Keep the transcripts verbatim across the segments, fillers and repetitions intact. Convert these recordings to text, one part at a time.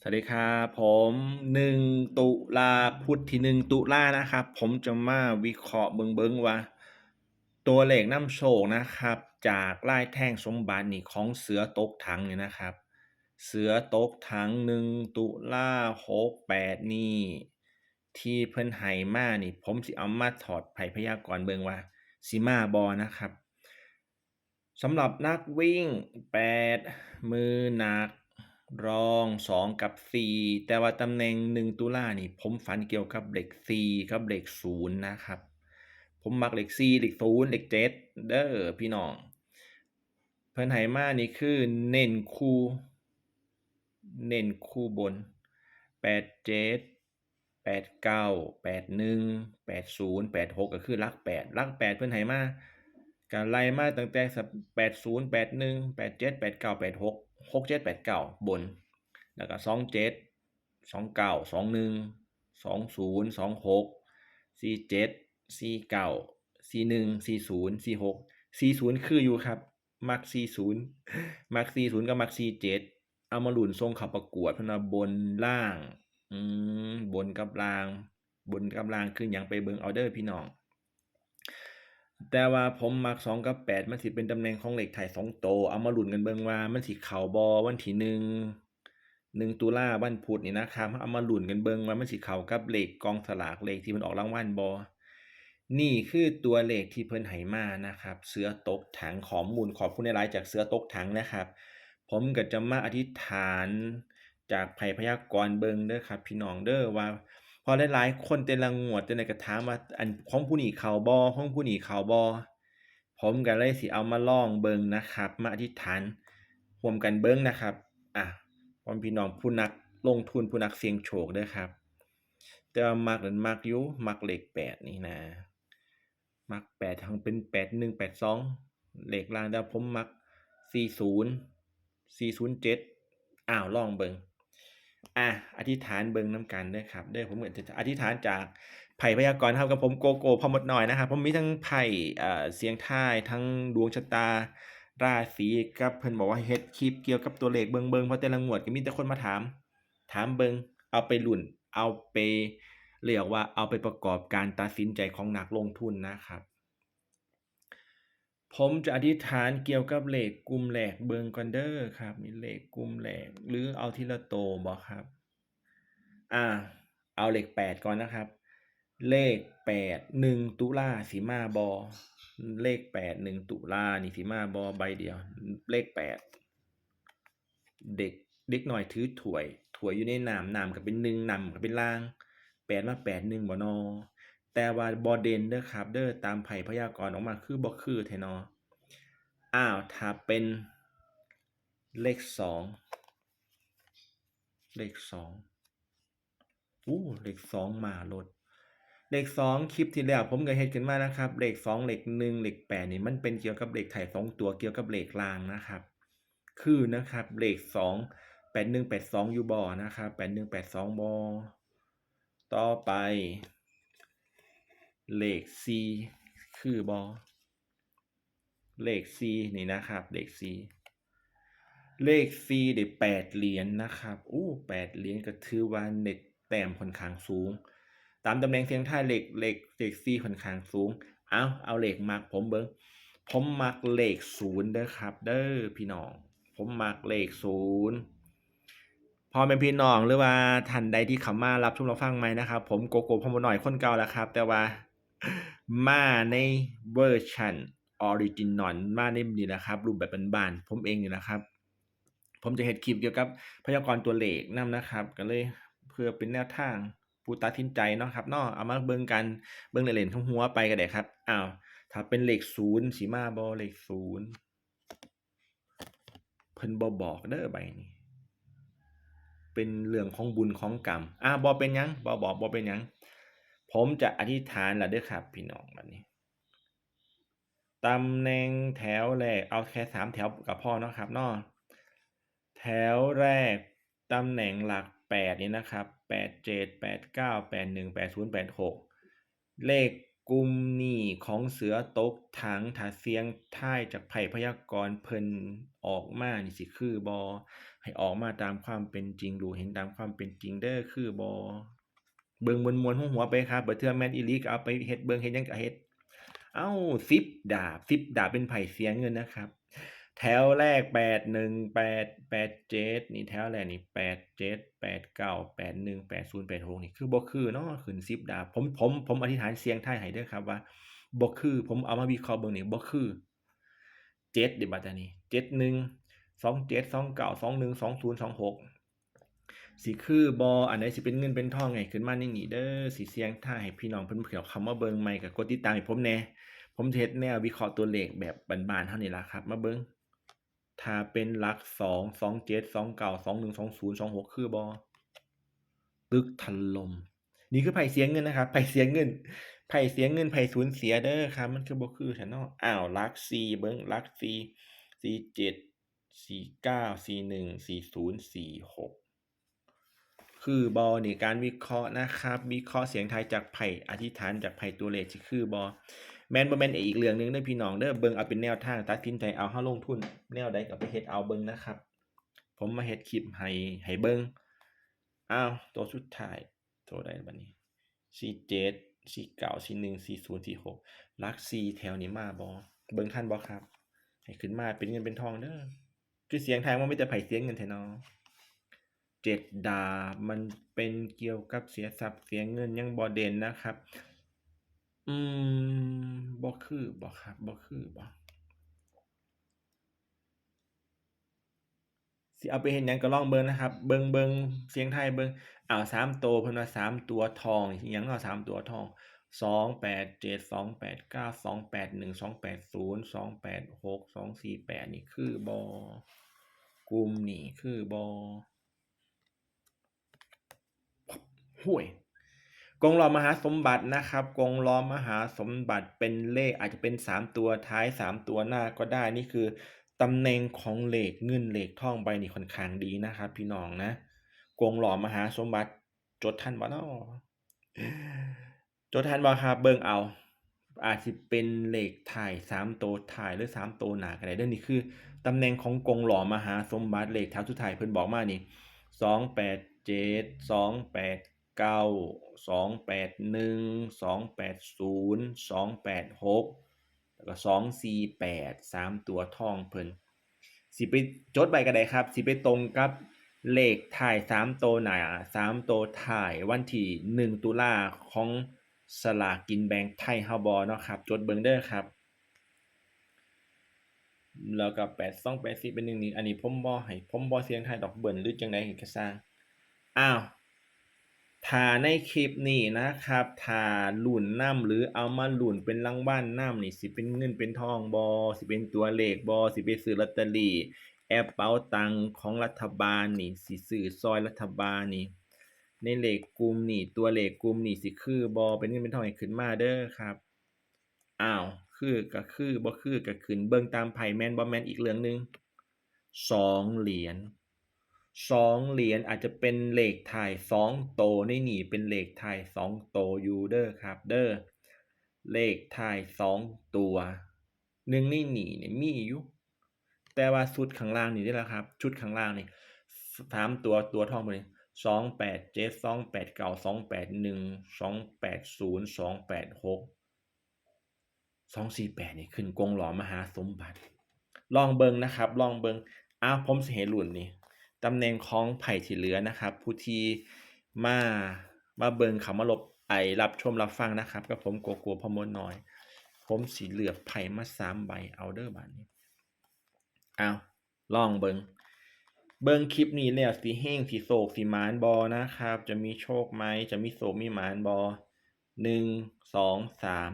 สวัสดีครับผม หนึ่ง ตุลา พุธที่ หนึ่ง ตุลานะครับ ผมจะมาวิเคราะห์เบิ่งๆว่า ตัวเลขนำโชคนะครับ จากลายแท่งสมบัตินี่ของเสือตกถังนี่นะครับ เสือตกถัง หนึ่ง ตุลา หกแปด นี่ ที่เพิ่นให้มานี่ ผมสิเอามาถอดไพ่พยากรณ์เบิ่งว่าสิมาบ่นะครับ สำหรับนักวิ่ง แปด มือหนัก รอง สอง กับ สี่ แต่ว่าตำแหน่ง หนึ่ง ตุลานี่ ผมฝันเกี่ยวกับเลข สี่ กับเลข ศูนย์ นะครับ ผมมักเลข สี่ เลข ศูนย์ เลข เจ็ด เด้อพี่น้อง เพิ่นให้มานี่คือเน้นคู่ เน้นคู่บน แปดเจ็ด แปดเก้า แปดหนึ่ง แปดศูนย์ แปดหก ก็คือหลัก แปด หลัก แปด เพิ่นให้มา ก็ไล่มาตั้งแต่ แปดศูนย์ แปดหนึ่ง แปดเจ็ด แปดเก้า แปดหก หกเจ็ด แปดเก้า บน แล้วก็ สองเจ็ด สองเก้า สองหนึ่ง สองศูนย์ สองหก สี่เจ็ด สี่เก้า สี่หนึ่ง สี่ศูนย์ สี่หก สี่ศูนย์ คืออยู่ครับ มัก สี่ศูนย์ มัก สี่ศูนย์ กับมัก สี่เจ็ด เอามาลุ้นส่งเข้าประกวดเพิ่นว่าบนล่าง อืม บนกับล่าง บนกับล่างคือหยัง ไปเบิ่งเอาเด้อพี่น้อง แต่ว่าผมมัก สอง กับ แปด มันสิเป็นตำแหน่งของเลขท้ายสองโต เอามาลุ้นกันเบิ่งว่ามันสิเข้าบ่ วันที่ หนึ่ง หนึ่ง ตุลา วันพุธนี่นะครับ เอามาลุ้นกันเบิ่งว่ามันสิเข้ากับเลขกองสลาก เลขที่มันออกรางวัลบ่ นี่คือตัวเลขที่เพิ่นให้มานะครับ เสือตกถัง ข้อมูลขอบคุณหลายๆจากเสือตกถังนะครับ ผมก็จะมาอธิษฐานจากไพ่พยากรณ์เบิ่งเด้อครับ พี่น้องเด้อ ว่า เพราะหลายๆคนแต่ละงวดแต่ละก็ถามว่า อันของผู้นี้เข้าบ่ ของผู้นี้เข้าบ่ ผมก็เลยสิเอามาลองเบิ่งนะครับ มาอธิษฐานร่วมกันเบิ่งนะครับ อ่ะ พ่อพี่น้องผู้นักลงทุน ผู้นักเสี่ยงโชคเด้อครับ แต่ว่ามักนั้นมักอยู่ มักเลข แปด นี่นะ มัก แปด ทั้งเป็น แปดหนึ่ง แปดสอง เลขล่าง แต่ผมมัก สี่ศูนย์ สี่ศูนย์เจ็ด อ้าว ลองเบิ่ง อ่ะ อธิษฐานเบิ่งนำกันเด้อครับ เด้อ ผมก็จะอธิษฐานจากไพ่พยากรณ์ครับ กับผมโกโก้พ่อมดน้อยนะครับ ผมมีทั้งไพ่ เอ่อ เสี่ยงทาย ทั้งดวงชะตา ราศี กับเพิ่นบอกว่าเฮ็ดคลิปเกี่ยวกับตัวเลขเบิ่งๆ เพราะแต่ละงวดก็มีแต่คนมาถาม ถามเบิ่ง เอาไปลุ้น เอาไป เรียกว่าเอาไปประกอบการตัดสินใจของนักลงทุนนะครับ ผมจะอธิษฐานเกี่ยวกับเลขกลุ่มแรกเบิ่งก่อนเด้อครับ มีเลขกลุ่มแรก หรือเอาทีละโตบ่ครับ อ่า เอาเลข แปด ก่อนนะครับ เลข แปด หนึ่ง ตุลา สิมาบ่ เลข แปด หนึ่ง ตุลา นี่สิมาบ่ ใบเดียว เลข แปด เด็ก เด็กน้อยถือถ้วย ถ้วยอยู่ในน้ำ น้ำก็เป็นหนึ่ง น้ำก็เป็นล่าง แปด มา แปดหนึ่ง บ่นอ แต่ว่าบ่เด่นเด้อครับ เด้อ ตามไพ่พยากรณ์ออกมาคือบ่คือแท้นอ อ้าว ถ้าเป็นเลข สอง เลข สอง อู้ เลข สอง มาโลด เลข สอง คลิปที่แล้วผมก็เฮ็ดขึ้นมานะครับ เลข สอง เลข หนึ่ง เลข แปด นี่มันเป็นเกี่ยวกับเลขท้ายสองตัว เกี่ยวกับเลขล่างนะครับ คือนะครับ เลข สอง แปดหนึ่ง แปดสอง อยู่บ่นะครับ แปดหนึ่ง แปดสอง บ่ ต่อไป เลข สี่ คือบ่ เลข สี่ นี่นะครับ เลข สี่ เลข สี่ ได้ แปด เหรียญนะครับ อู้ แปด เหรียญก็ถือว่าได้แต้มค่อนข้างสูง ตามตำแหน่งเสี่ยงทายเลข เลข เลข สี่ ค่อนข้างสูง เอา เอาเลขมักผมเบิ่ง ผมมักเลข ศูนย์ เด้อครับ เด้อพี่น้อง ผมมักเลข ศูนย์ พ่อแม่พี่น้อง หรือว่าท่านใดที่เข้ามารับชมรับฟังใหม่นะครับ ผมโกโก้พ่อมดน้อยคนเก่าแล้วครับ แต่ว่ามาในเวอร์ชันออริจินอล มาในนี่แหละครับ รูปแบบบ้านๆ ผมเองนี่แหละครับ ผมจะเฮ็ดคลิปเกี่ยวกับพยากรณ์ตัวเลขนำนะครับ ก็เลยเพื่อเป็นแนวทางผู้ตัดสินใจเนาะครับเนาะ เอามาเบิ่งกัน เบิ่งเล่นๆ คำหัวไปก็ได้ครับ อ้าว ถ้าเป็นเลข ศูนย์ สิมาบ่ เลข ศูนย์ เพิ่นบ่บอกเด้อใบนี้ เป็นเรื่องของบุญของกรรม อ่ะ บ่เป็นหยัง บ่บอก บ่เป็นหยัง ผมจะอธิษฐานละเด้อครับ พี่น้อง บัดนี้ ตำแหน่งแถวแรก เอาแค่สามแถวก็พอเนาะครับเนาะ แถวแรก ตำแหน่งหลัก แปด นี่นะครับ แปดเจ็ด แปดเก้า แปดหนึ่ง แปดศูนย์ แปดหก เลขกลุ่มนี้ของเสือตกถัง ถ้าเสี่ยงทายจากไพ่พยากรณ์เพิ่นออกมานี่สิคือบ่ ให้ออกมาตามความเป็นจริง รู้เห็นตามความเป็นจริงเด้อ คือบ่ เบิ่งม่วนๆ หัวๆ ไปครับ บางเทื่อแม่นอีหลีก็เอาไปเฮ็ดเบิ่ง เฮ็ดหยังก็เฮ็ด เอ้า สิบดาบ สิบดาบเป็นไพ่เสียเงินนะครับ แถวแรก แปดหนึ่ง แปด แปดเจ็ด นี่ แถวแรกนี่ แปดเจ็ด แปดเก้า แปดหนึ่ง แปดศูนย์ แปดหก นี่ คือบ่คือเนาะ ขึ้นสิบดาบ ผม ผม ผมอธิษฐานเสี่ยงทายให้เด้อครับว่า บ่คือ ผมเอามาวิเคราะห์เบิ่งนี่ บ่คือ เจ็ด เด้บัดนี้ เจ็ดหนึ่ง สองเจ็ด สองเก้า สองหนึ่ง สองศูนย์ สองหก สิคือบ่ อันใดสิเป็นเงินเป็นทองให้ขึ้นมาในนี้เด้อ สิเสี่ยงทายให้พี่น้องเพิ่นเข้ามาเบิ่งใหม่ ก็กดติดตามให้ผมแหน่ ผมสิเฮ็ดแนววิเคราะห์ตัวเลขแบบบ้านๆ เฮานี่ล่ะครับ มาเบิ่ง ถ้าเป็นหลักสอง สองเจ็ด สองเก้า สองหนึ่ง สองศูนย์ สองหก คือบ่ ตึกถล่ม นี่คือไพ่เสียเงินนะครับ ไพ่เสียเงิน ไพ่เสียเงิน ไพ่สูญเสียเด้อครับ มันคือบ่คือแท้เนาะ อ้าว หลักสี่ เบิ่ง หลักสี่ สี่เจ็ด สี่เก้า สี่หนึ่ง สี่ศูนย์ สี่หก คือบ่ นี่การวิเคราะห์นะครับ วิเคราะห์เสี่ยงทายจากไพ่ อธิษฐานจากไพ่ตัวเลข สิคือบ่ แม่นบ่แม่นอีกเรื่องหนึ่งเด้อพี่น้องเด้อ เบิ่งเอาเป็นแนวทาง ตัดสินใจเอา เฮาลงทุนแนวใดก็ไปเฮ็ดเอาเบิ่งนะครับ ผมมาเฮ็ดคลิปให้ ให้เบิ่ง อ้าว ตัวสุดท้าย ตัวใดบัดนี้ สี่เจ็ด สี่เก้า สี่หนึ่ง สี่ศูนย์ สี่หก หลักสี่แถวนี้มาบ่ เบิ่งทันบ่ครับ ให้ขึ้นมาเป็นเงินเป็นทองเด้อ คือเสี่ยงทายว่ามีแต่ไพ่เสียเงินแท้เนาะ เจ็ดดาบ มันเป็นเกี่ยวกับเสียทรัพย์เสียเงิน ยังบ่เด่นนะครับ อืม บ่คือบ่ครับ บ่คือบ่ สิเอาไปเฮ็ดหยังก็ลองเบิ่งนะครับ เบิ่ง เบิ่ง เสี่ยงทายเบิ่ง อ้าว สามตัว เพิ่นว่าสามตัวทอง อิหยังเนาะ สามตัวทอง สองแปดเจ็ด สองแปดเก้า สองแปดหนึ่ง สองแปดศูนย์ สองแปดหก สองสี่แปด นี่คือบ่ กลุ่มนี่คือบ่ ห้วย กงล้อมหาสมบัตินะครับ กงล้อมหาสมบัติเป็นเลข อาจจะเป็นสามตัวท้าย สามตัวหน้าก็ได้ นี่คือตำแหน่งของเลขเงินเลขทองใบนี้ค่อนข้างดีนะครับ พี่น้องนะ กงล้อมหาสมบัติ จดทันบ่เนาะ จดทันบ่ครับ เบิ่งเอา อาจสิเป็นเลขท้ายสามตัวท้ายหรือสามตัวหน้าก็ได้เด้อ นี่คือตำแหน่งของกงล้อมหาสมบัติ เลขแถวสุดท้ายเพิ่นบอกมานี่ สองแปดเจ็ด สองแปดเก้า สองแปดหนึ่ง สองแปดศูนย์ สองแปดหก แล้วก็สองสี่แปด สามตัวทองเพิ่น สิไปจดไว้ก็ได้ครับ สิไปตรงกับเลขท้ายสามตัวหน้า สามตัวท้ายวันที่หนึ่งตุลาของสลากกินแบ่งไทยเฮาบ่เนาะครับ จดเบิ่งเด้อครับ แล้วก็แปดสอง แปดสี่ เป็นหนึ่งนี่ อันนี้ผมบ่ให้ ผมบ่เสี่ยงทายดอกเบิ้ลหรือจังใดก็ซ่าง อ้าว ถ้าในคลิปนี้นะครับ ถ้าลุ้นนำหรือเอามาลุ้นเป็นรางวัลนำนี่ สิเป็นเงินเป็นทองบ่ สิเป็นตัวเลขบ่ สิไปซื้อลอตเตอรี่แอปเป๋าตังของรัฐบาลนี่ สิซื้อซอยรัฐบาลนี่ ในเลขกลุ่มนี่ ตัวเลขกลุ่มนี่สิคือบ่ เป็นเงินเป็นทองให้ขึ้นมาเด้อครับ อ้าว คือก็คือ บ่คือก็ขึ้น เบิ่งตามไพ่ แม่นบ่แม่นอีกเรื่องหนึ่ง สองเหรียญ สองเหรียญอาจจะเป็นเลขท้ายสองโต ในนี่เป็นเลขท้ายสองโตอยู่เด้อครับ เด้อ เลขท้ายสองตัว หนึ่งในนี่เนี่ยมีอยู่ แต่ว่าชุดข้างล่างนี่เด้อล่ะครับ ชุดข้างล่างนี่ สามตัว ตัวทองเพิ่นนี่ สองแปดเจ็ด สองแปดเก้า สองแปดหนึ่ง สองแปดศูนย์ สองแปดหก สองสี่แปด นี่ขึ้นกงล้อมหาสมบัติ ลองเบิ่งนะครับ ลองเบิ่ง อ้าว ผมสิให้ลุ้นนี่ ตำแหน่งของไพ่ที่เหลือนะครับ ผู้ที่มา มาเบิ่ง เข้ามาลบ ไอ้ รับชมรับฟังนะครับ กับผมโกโก้พ่อมดน้อย ผมสิเลือกไพ่มาสามใบ เอาเด้อบาดนี้ อ้าว ลองเบิ่ง เบิ่งคลิปนี้แล้วสิเฮง สิโชค สิหมานบ่นะครับ จะมีโชคไหม จะมีโชคมีหมานบ่ หนึ่ง สอง สาม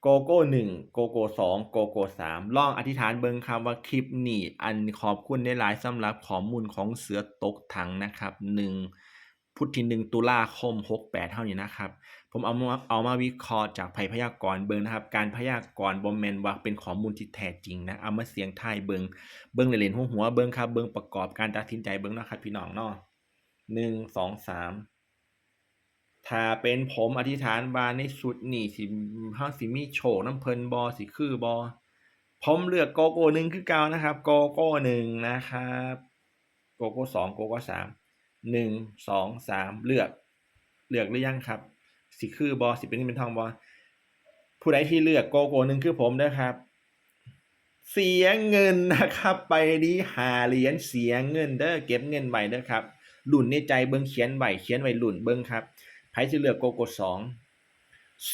โกโก้หนึ่ง โกโก้สอง โกโก้สาม ลองอธิษฐานเบิ่งครับว่าคลิปนี้ อันขอบคุณหลายๆ สำหรับข้อมูลของเสือตกถังนะครับ หนึ่ง พุธที่หนึ่งตุลาคมหกแปดเฮานี่นะครับ ผมเอามา เอามาวิเคราะห์จากไพ่พยากรณ์เบิ่งนะครับ การพยากรณ์บ่แม่นว่าเป็นข้อมูลที่แท้จริงนะ เอามาเสี่ยงทายเบิ่ง เบิ่งเล่นๆ หัวๆ เบิ่งครับ เบิ่งประกอบการตัดสินใจเบิ่งเนาะครับพี่น้องเนาะ หนึ่ง สอง สาม ถ้าเป็นผมอธิษฐานว่าในชุดนี้สิ เฮาสิมีโชคนำเพิ่นบ่ สิคือบ่ ผมเลือกโกโก้หนึ่งคือเก่านะครับ โกโก้หนึ่งนะครับ โก โกโก้สอง โกโก้สาม หนึ่ง สอง สาม เลือก เลือกหรือยังครับ สิคือบ่ สิเป็นเงินเป็นทองบ่ ผู้ใดที่เลือกโกโก้หนึ่งคือผมเด้อครับ เสียเงินนะครับ ไปดีห้าเหรียญ เสียเงินเด้อ เก็บเงินไว้เด้อครับ ลุ้นในใจเบิ่ง เขียนไว้ เขียนไว้ลุ้นเบิ่งครับ ไผสิเลือกโกโก้สอง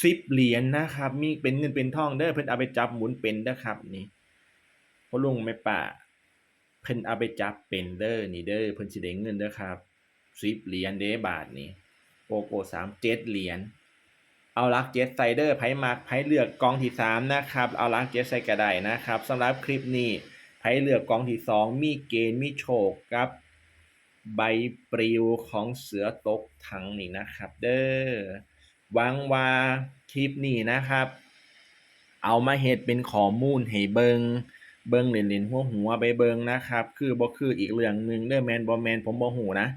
สิบเหรียญนะครับ มีเป็นเงินเป็นทองเด้อ เพิ่นเอาไปจับหมุนเป็นเด้อครับ นี่ พ่อลุงแม่ป้า เพิ่นเอาไปจับเป็นเด้อ นี่เด้อ เพิ่นสิได้เงินเด้อครับ สิบเหรียญเด้ บาทนี่ โกโก้สาม เจ็ดเหรียญ เอาหลักเจ็ดใส่เด้อ ไผมัก ไผเลือกกองที่สามนะครับ เอาหลักเจ็ดใส่ก็ได้นะครับ สำหรับคลิปนี้ ไผเลือกกองที่สอง มีเกณฑ์ มีโชคกับ ใบปลิวของเสือตกถังนี่นะครับ เด้อ หวังว่าคลิปนี้นะครับ เอามาเฮ็ดเป็นข้อมูลให้เบิ่ง เบิ่งเล่นๆ หัวๆ ไปเบิ่งนะครับ คือบ่คืออีกเรื่องหนึ่งเด้อ แม่นบ่แม่นผมบ่ฮู้นะ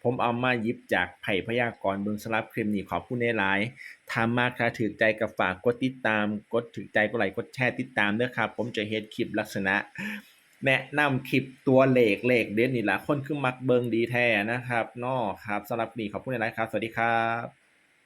ผมเอามาหยิบจากไพ่พยากรณ์เบิ่ง สำหรับคลิปนี้ขอบคุณหลายๆ ถ้ามัก ถ้าถูกใจก็ฝากกดติดตาม กดถูกใจ กดไลค์ กดแชร์ ติดตามเด้อครับ ผมจะเฮ็ดคลิปลักษณะ แนะนำคลิปตัวเลข เลขเด็ดนี่ล่ะ คนคือมักเบิ่งดีแท้นะครับเนาะ ครับ สำหรับคลิปนี้ขอบคุณหลายๆ ครับ สวัสดีครับ